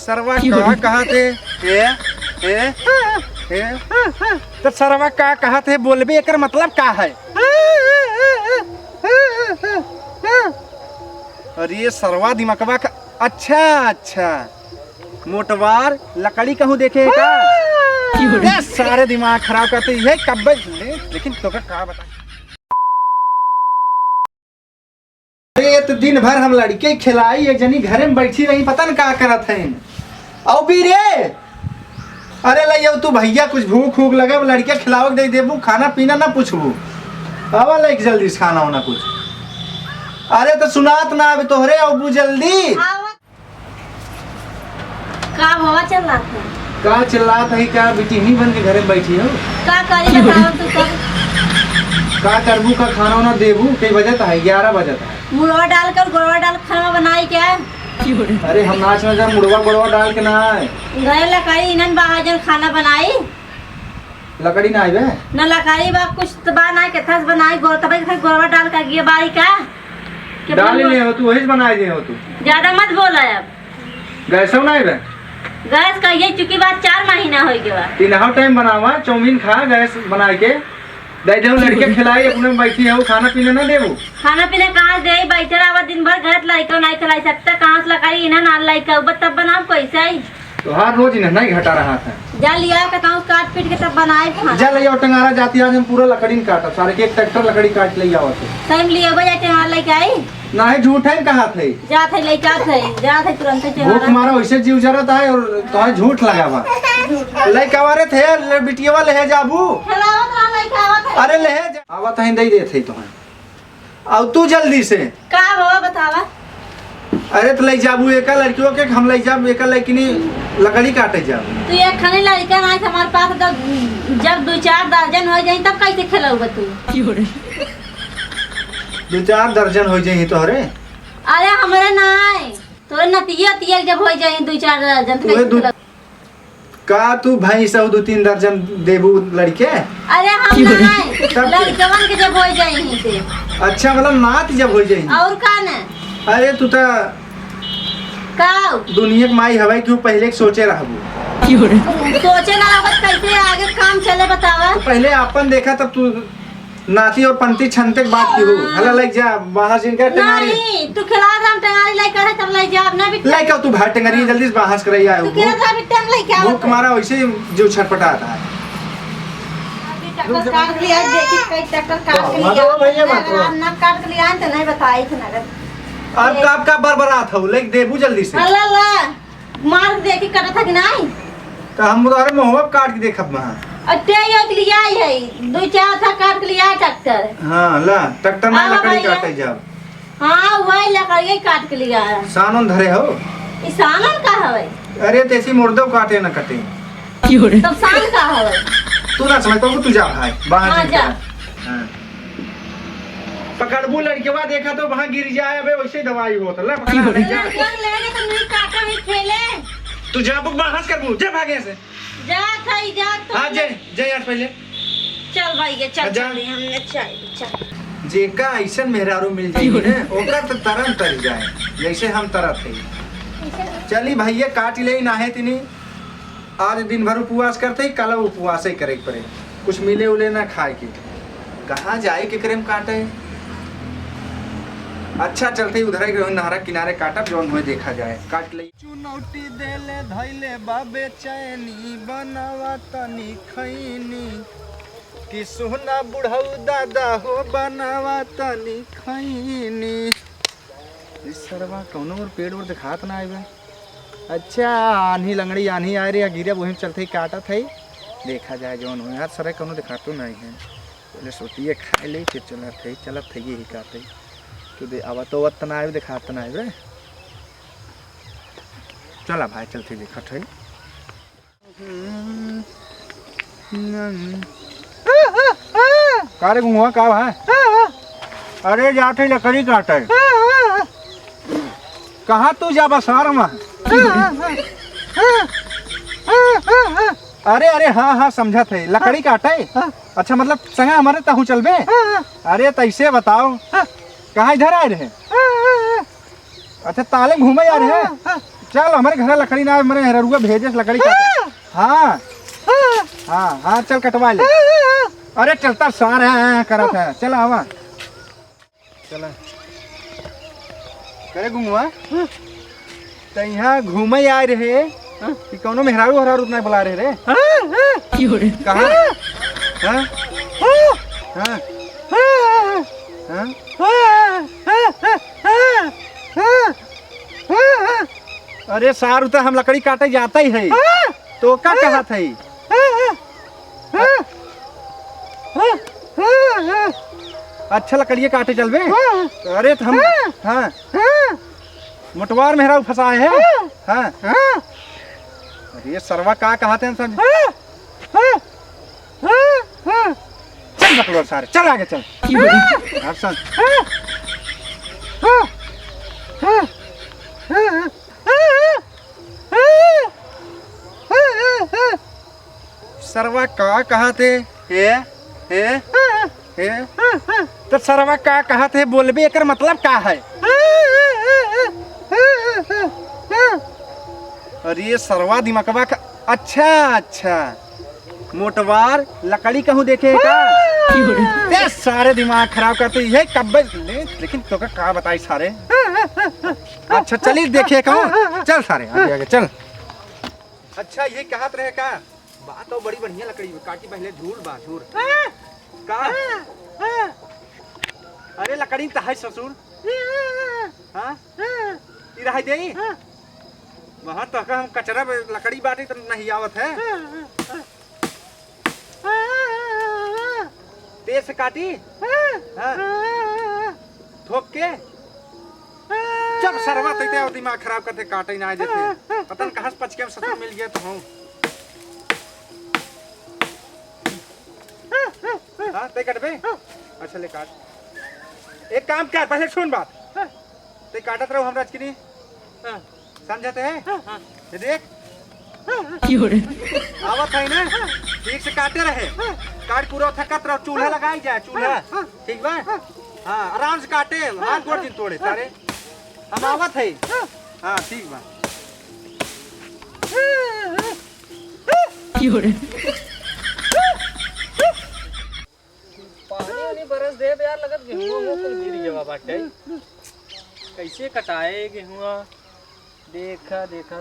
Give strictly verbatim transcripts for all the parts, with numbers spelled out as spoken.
सरवा का कहत है? ए, ए, ए, तो सरवा का कहत है, बोलबे, एकर मतलब का है? अरे सरवा दिमकवा का, अच्छा, अच्छा, मोटवार लकड़ी कहूँ देखे है का? ए, सारे दिमाग खराब करते, ये कब्बे ले, लेकिन तोका का बता। अरे, तो दिन भर हम लड़िके खिलाई, एक जनी घरे में बैठी रही, पता न का करत हैं। औ बी रे, अरे ले आओ तू भैया, कुछ भूख ऊख लगे, लड़िके खिलावे के दे देबू, खाना पीना ना पूछबू। आवा लेके जल्दी से खाना होना कुछ। अरे तो सुनात ना अब तोहरे, औ बू जल्दी। आवा। का बाबा चिल्लात है? का चिल्लात है, का बिटिहनी बन के घरे में बैठी हो? का करी बताओ तू तब? का करबू, का खाना वाना देबू? कई बजत है, ग्यारह बजत है। मुड़वा डाल कर गोड़वा डाल खाना बनाई क्या? अरे हम नाच में जब मुड़वा गोड़वा डाल के ना आए। गए लकड़ी इनन बाहर जन खाना बनाई। लकड़ी ना आइबे? न लकड़ी बा, कुछ तो बा ना, केथस बनाई, गोड़ तबे केथस गोड़वा डाल के गिए बारी का? के डाल बोल ले हो तू, वही से बनाई दे हो तू। ज्यादा मत बोला अब। गैसो ना आइबे? गैस कहिए चुकी बात चार महीना हो गया। तीनों टाइम बनावा, चाउमीन खा, गैस बनाए के दे देहु, लड़िके खिलाई, अपने में बैठी है, खाना पीना ना देबू? खाना पीना कहाँ से दे? बैठे रहा दिन भर घर, लड़िका नहीं खिलाई सकता, कहाँ से लकड़ी इन्हें ना लड़िका, तब बनाओ कैसे ही? तोहार रोज इन्हें नहीं घटा रहा था। जा लिया के ताऊ काट पीट के तब बनाए खाना। जा ले आओ टंगारा जाती, आज हम पूरा लकड़ी न काटब, सारे के एक ट्रैक्टर लकड़ी काट ले आवत है। सही में लिया बजा टंगारा लेके आई। नाही, झूठ है, कहा थे? जात है, लइका थे, जात है तुरंत से भूख मारा, वैसे जीव जरत है और तोहे झूठ लगावा। लइका वारे थे, ले बिटिया वाले है जाबू। खेलावत रहा, लइका आवत है। अरे ले जा, आवत है, दे देत है तोहे। आओ तू जल्दी से। का बाबा बतावा? अरे तो ले जाबू एका लड़कियों के, हम ले जाब एका लड़किनी लकड़ी काटे जाब। तू एक खाली लड़का ना है हमारे पास, तो जब दो चार दर्जन हो जाए तब कैसे खेलौबा तू? दो चार दर्जन हो जाए तोहरे। अरे हमरे नाय, तोरे नतिया तिया जब होइ जाई दुइ चार दर्जन, तो उहे कैसे दू, खेलब? का तू भैंस अउ दू तीन दर्जन देबू लड़िके? अरे हम नाय, तब के? लड़िकवन के जब होइ जाई ही से। अच्छा, मतलब नात जब होइ जाई। और का न? अरे तू त का? दुनिया के माई हवै, क्यों पहिले के सोचे रहबू? सोचे ना रहबत, कैसे आगे काम चले बतावा? तो पहिले आपन देखा, तब तू नाती और पंती छनते के बात की हो। हाँ। हला लइक जा, बाहर जिनका टंगारी। नहीं, तू खिला दे, हम टंगारी लइक आ, तब लइक जा, अब ना बिट्टा। लइक आ तू बाहर टंगारी, जल्दी से बाहर से करई आए तू हो। केरा था बिट्टा, हम लइक आवा भूख था। मारा वैसे ही जो छटपटात है। अभी ट्रैक्टर काट के लिया, देखी कई ट्रैक्टर काट के तो लिया। मत रो भैया, मत रो। अगर हम ना काट के लिया तो नहीं बताई थे ना। अब तो आपका बरबरात हो, लइक देबू जल्दी से। अल्लाह, अल्लाह। मार के देखी कटत है कि नहीं? तो हम तोहरे मुँहवा काट के देखब वहाँ। अरे ते यो के लिया आई है, दो चार था काट के लिया ट्रैक्टर। हाँ, ला, ट्रैक्टर ना आवा लकड़ी भैया। काटे जाब। हाँ, वही लकड़ी काट के लिया है। सानन धरे हो? ई सानन का हवे? अरे, तेसी मुर्दो काटे ना कटे। तब सान का हवे? तू ना समझ पाबू, तू जा भाई, बाहर हाँ, निकल। जा। हाँ। पकड़बू लड़कवा, देखा तो वहाँ गिर जाए, अबे वैसे दवाई होत। ले, पकड़ा, ले जा। लड़कवा के लेके तो नहीं काटा है खेले। तू जा, बुक बहस करबू, जा भागे से। जा, खाई जा, तो हाँ, ले। जा, जा यार पहले। चल भाई, ये चल, हाँ, जा। चल, हमने चाय, चल। जेका ऐसन मेहरारू मिल जाई ना, ओकर तो तरन तर जाए, जैसे हम तरत है। चली भैया, काट ले, नाहे तिनी। आज दिन भर उपवास करते ही, कल उपवास ही करे के पड़े, कुछ मिले उले ना खाए के। कहाँ जाए, केकरे में काटे? अच्छा, चलते ही उधर ही नहरा किनारे काटब, जौन होए देखा जाए, काट ले। चुनौटी देले धैले बा बेचैनी, बनावा तनी खैनी, कि सोहना बुढ़ऊ दादा हो, बनावा तनी खैनी। इस सरवा कौनो और पेड़ ओड़ दिखात ना आइबे। अच्छा, आन्ही लंगड़ी आन्ही आए रे, गिरे वही चलते ही काटत है। देखा जाए जौन हो यार, सरे कौनो दिखातो नहीं है। पहले सोटिए खाए ले, फिर चलत है, चलत है यही काटे। तो दे, अब तो वत ना आए, दिखात ना आए रे। चला भाई, चलते देखत है। का रे गुंगवा, का भाई? अरे जात है लकड़ी काटे। कहाँ तू जाबा सार में? अरे, अरे, हाँ, हाँ, समझत है, लकड़ी काटे। अच्छा, मतलब संगे हमारे तहु चलबे? अरे, तैसे बताओ, कहाँ इधर आए रहे? अच्छा, ताले घूमे आ रहे हैं? चल, हमरे घरे लकड़ी ना, हमरे मेहररुआ भेजे से लकड़ी काटे। हाँ। हाँ, हाँ, चल कटवा ले। अरे चलता सार है, करत है। चल आवा। चला। करे गुंगवा? हाँ। त यहाँ घूमे आए रहे हाँ। कि कौनो मेहरारू हरारू नहीं बुला रहे रे? हाँ, हाँ। कहाँ? हाँ। हाँ? हाँ। हाँ? हाँ। हाँ। अरे सारू, त हम लकड़ी काटे जाता ही है। हाँ। तो का हाँ। कहा था? हाँ। हाँ। अच्छा, लकड़िए काटे चलबे? हाँ। अरे, त हम, हाँ। हाँ। हाँ। मोटवार मेहरारू फंसाए है? हाँ। हाँ। हाँ। अरे, सरवा का कहा थे हम समझ। हाँ। हाँ। हाँ। हाँ। चल बकलोल सारे, चल आगे चल। हाँ। हाँ, चल। हाँ। हाँ। हाँ। हाँ। सरवा का कहा थे? हे, हे, हे। तो सरवा का कहा थे? बोलबे, एकर मतलब का है? अरे सरवा दिमागवा का, अच्छा, अच्छा। मोटवार लकड़ी कहूँ देखे है का? ते सारे दिमाग खराब करते, ये कब्बे, ले, लेकिन तोका का बताई सारे। अच्छा, चली देखे कहूँ। चल सारे, आगे, आगे, चल। अच्छा, ये कहत रहे का? बात तो बड़ी बढ़िया लकड़ी बा, काटी पहले झूल बा, झूल। का? अरे, लकड़ी त है ससुर। हाँ? ई रह जाई? वहाँ तक हम कचरा बे-, लकड़ी बाटी त नहीं आवत है। तेज से काटी? हाँ। ठोक के? जब सरवा तैते और दिमाग खराब करते, काटे ना देते। पता न कहाँ से पचके में ससुर मिल गया तो हूँ। हाँ, तै कटबे? अच्छा, ले काट। एक काम कर, पहले सुन बात। तै काटत रहो हमरा अचकिनी। हाँ। समझत है? हाँ, हाँ। ये देख। क्यों रे? आवत है ना? ठीक से काटे रहे। काट पूरा थकत रहो, चूल्हा लगाई जाए, चूल्हा। ठीक बा? हाँ, आराम से काटे, हाथ गोड़ जिन तोड़े, सारे। हम आवत है। हाँ, ठीक बा। क्यों रे? पानी वानी बरस देब यार, लगत गेहुआ में कुल गिर गवा बाटे। कैसे कटाए गेहुआ? देखा, देखा,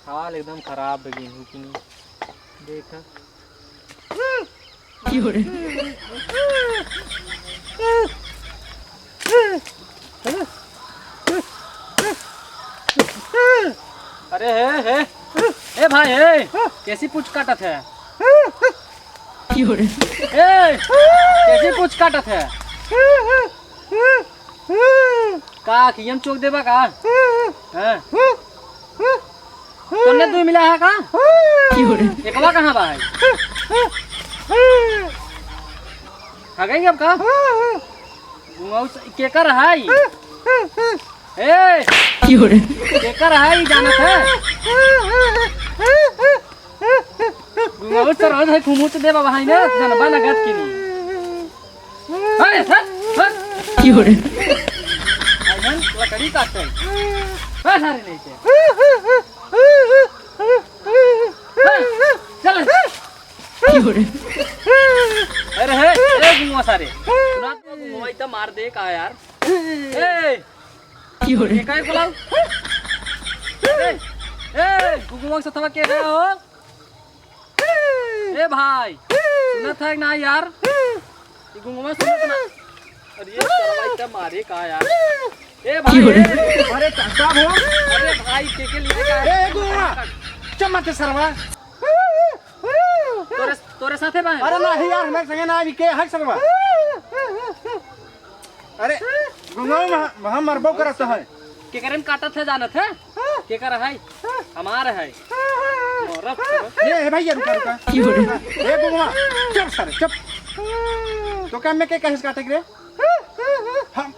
हाल एकदम खराब बा गेहूँ की। देखा। अरे हे, हे, ए भाई, ए, कैसी पूछ काटत है? ए, कैसी पूछ काटत है? का अखियन चोक देबा का? हाँ। तुमने दुइ मिला है का? एकवा कहाँ बा है? आ गई अब का? गुंगऊ स-, केकर है? ए! केकर है, ई जानत है? गुंगऊ सर रोज है, घुमुच देबा भाई ने, जनबा लगत कि नहीं? अरे, हट, हट। क्यों रे? अइसन लकड़ी काटते हैं। हट, सारे नहीं थे। हट, चल। क्यों रे? अरे, हे, ए, गुंगवा सारे। सुना तो गुंगवा इतना मार दे का यार। ए, क्यों रे? ये काहे बुलाओ? ए, ए, गुंगवा के सथवा के गया हो? ए भाई, सुनत है कि ना यार? ये गुंगवा सुनत ना। अरे ये सरवा इतना मारे का यार? ए भाई, क्यों रे? ए। अरे का, का हो? अरे भाई, के के लिए का? ए गुंगवा, चुप मत सरवा। तोरे, तोरे साथे बा? अरे नाही यार, हमारे संगे ना अभी के है सरवा। अरे, गुंगवा, हम, हम मरबो करत है। केकरे में काटत है जानत है? केकर है? हमार है। मरत है। ए, ए भैया, रुका, रुका। ए गुंगवा, चुप सारे, चुप। तो काम में के कहे से काटे के रे? हम,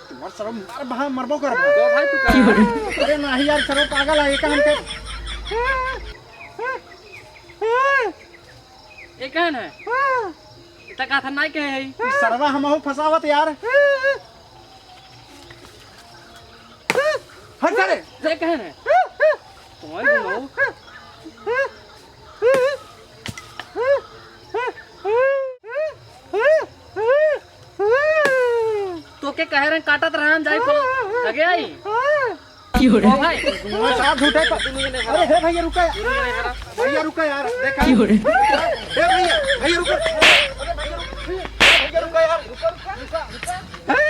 तुम्हार सरवा मार बहा, मरबो करब। तो भाई तू का? अरे नाही यार, सरवा पागल है, ये काम के। ये कहन है? हाँ। इतना कहा था, नाई कहे है। ई सरवा हमहू फंसावत यार। हट सारे। से कहे ने? तुम्हारी घुमाऊ। तो के कहे रहे काटत रहन जाई को लगे आई। क्यों रे? ओ भाई। मैं साहब झूठे पर। अरे हे भैया रुका यार। भैया रुका यार। देखा। क्यों रे? हे भैया, भैया रुका। अरे भैया रुका। भैया रुका यार। रुका, रुका, रुका, रुका।